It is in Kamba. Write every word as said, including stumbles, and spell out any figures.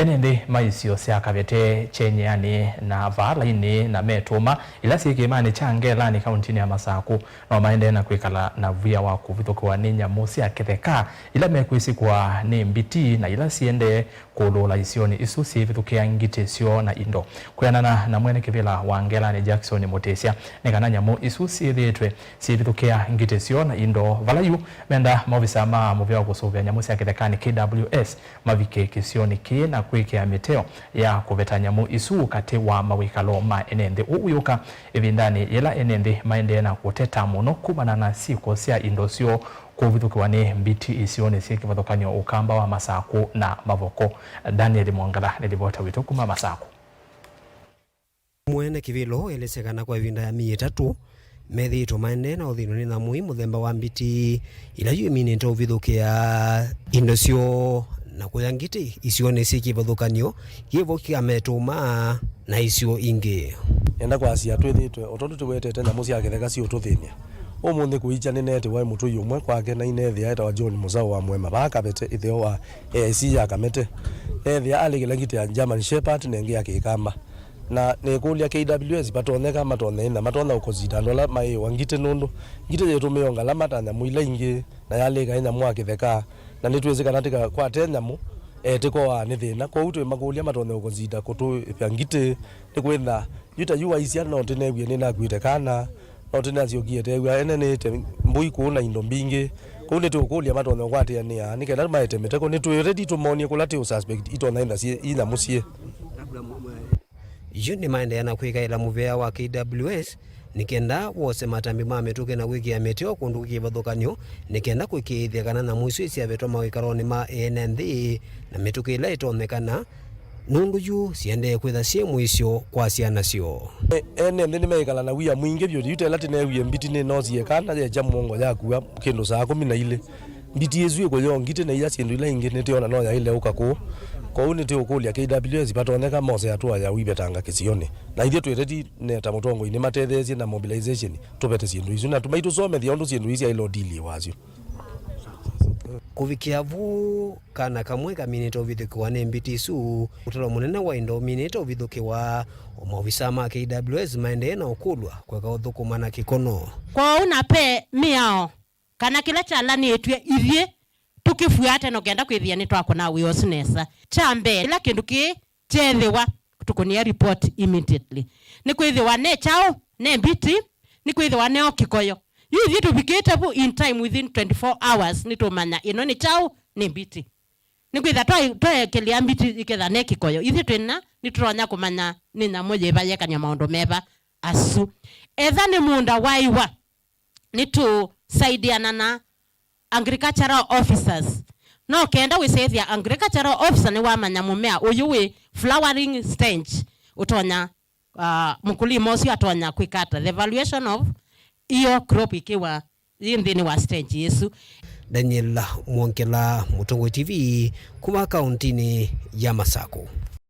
Ene nthĩ ma isio sya Kavete, Kyenyeanĩ na vaa Lainĩ na me Tũma, ila syĩ kĩĩmanĩ kya Ngelani kauntinĩ ya Masakũ, no maendee na kwĩkala na via wa kũvithũkĩwa nĩ nyamũ sya kĩtheka ila mekwĩsĩkwa nĩ mbiti na ila siendee kũlũla isionĩ isu syĩvithũkĩa ngitĩ syoo na indo. Kwĩanana na mwene kĩvĩla wa Ngelani Jackson Mũtĩsya, nĩ kana nyamũ isu syĩthĩĩtwe syĩvithũkĩa ngitĩ syoo na indo, vala yu menda maovisa ma mũvĩa wa kũsũvĩa nyamũ sya kĩthekanĩ K W S mavike kĩsionĩ kĩĩ na kwĩkĩa mĩteo ya kũveta nyamũ isu katĩ wa mawĩkalo ma ene nthĩ. Ũu wĩũka ĩvindanĩ yĩla ene nthĩ maendee na kũteta mũno kumana na syĩko sya indo syoo kũvithũkĩwa nĩ mbiti isionĩ syĩ kĩvathũkany'o ũkamba wa Masakũ na Mavoko. Daniel Mwongela nĩ livota witũ kuma Masakũ. Mwene kĩvĩla elesya kana kwa ĩvinda ya myei ĩtatũ, methĩĩtwe maendee na ũthĩnw'a nĩ nyamũ ii mũthemba wa mbiti, ila yu iminĩte ũvithũkĩa indo syoo na kũya ngitĩ isionĩ syĩ kĩvathũkany'o kĩvo kya me Tũma na isio ingĩ. Nenda kwasya twĩthĩĩtwe o tondũ tũwetete nyamũ sya kĩtheka siũtũthĩny'a. Ũmũnthĩ kũikya nĩneetiwa mũtũi ũmwe kwake na ineethĩa etawa John Mũsaũ wa Mũema vaa Kavete, ĩtheo wa A I C ya Kamete. Neethĩa alĩkĩla ngitĩ ya German Shepherd na ĩngĩ ya Kĩkamba. Na nĩkũlya K W S vatonyeka matonye na matonya ũkũsita andũ ala maĩĩwa ngitĩ nũndũ ngitĩ yĩtũmĩawa ngalama ta nyamũ ila ingĩ na yalĩka ĩ nyamũ wa kĩtheka, na nĩtwĩsĩ kana tĩkakwate nyamũ etĩkoaa nĩ thĩna. Kwoou twĩmakũlya matonye ũkũsita kũtũĩvya ngitĩ nĩkwĩtha yu ta yu waisya no tĩneewie nĩnakuĩte kana, no tĩnasyokie teew'a ene nĩĩte mbũi kũũ na indo mbingĩ. Kwoou nĩtũũkũlya matonye ũkwatĩanĩa nĩ kenda maete mĩteko. Nĩtwĩ ready tũmonie kũla tĩ ũsuspect itonya ĩtha syĩ i nyamũ syĩ. Yu nĩmaendeea na kwĩkaĩla mũvea wa K W S nĩ kenda wose matambĩ ma mĩtũkĩ na kwĩkĩa mĩteo kũndũ kwĩ kĩvathũkany'o nĩ kenda kũĩkĩĩthya kana nyamũ isu isyavetwa mawĩkalonĩ ma ene nthĩ na mĩtũkĩ ĩla ĩtonyekana, nũndũ yu siendee kwĩtha syĩ mũisyo kwa syana syoo. E-, ene nthĩ nĩmeĩkala na wia mwingĩ vyũ. Yu tela tĩneewie mbiti nĩnoosie kana yekya mũongo yakua kĩndũ saa kũmi na ilĩ. Mbiti ĩsu ĩkũyoo ngitĩ na iya syĩndũ ila ingĩ nĩtĩona no yaĩle ũka kũũ. Kwoou nĩtĩũkũlya K W S vatonyeka mose atũa ya ũivetanga kĩsionĩ. Na ithyĩ twĩ ready neta mũtongoi nĩmatetheesye na mobilization tũvete syĩndũ isu na tũmaitũsomethya ũndũ syĩndũ ii syaĩle ũdiliwa wasyo. Kũvikĩa vu, kana kamwe kaminĩte ũvithũkĩwa nĩ mbiti isu. Ũtalo mũnene wa indo ũminĩte ũvithũkĩwa, o maovisa ma K W S maendee na ũkũlw'a kweka ũthũkũma na kĩkono. Kwoou na pe mĩao kana kĩla kyalanĩtw'e ithyĩ tũkĩfuate no kenda kwĩthĩa nĩtwakũna wĩa ũsu nesa. Kya mbee, kĩla kĩndũ kĩĩ kyeethĩwa, tũkũnĩa report immediately. Nĩkwĩthĩwa ne kyaũ, ne mbiti, nĩkwĩthĩwa neo kĩkoyo. Yu ithyĩ tũvikĩte vu in time, within twenty-four hours, nĩtũmanya ĩno nĩ kyaũ, nĩ mbiti. Nĩkwĩthĩa twa-, tweekelea mbiti iketha ne kĩkoyo, ithyĩ twĩna, nĩtũtonya kũmanya nĩ nyamũ yĩva yekany'a maũndũ meva asu. Etha nĩ mũũnda waĩwa, nĩtũsaidiana na agricultural officers. No kenda wĩsethya agricultural officer nĩwamanya mũmea ũyũ wĩ flowering stage, ũtonya, ah, mũkulima ũsu atonya kwĩka ata the valuation of iyo crop ĩkĩwa yĩ nthĩnĩ wa stage ĩsu. Daniel Mwongela, Mũtongoi T V, kuma kauntinĩ ya Masakũ.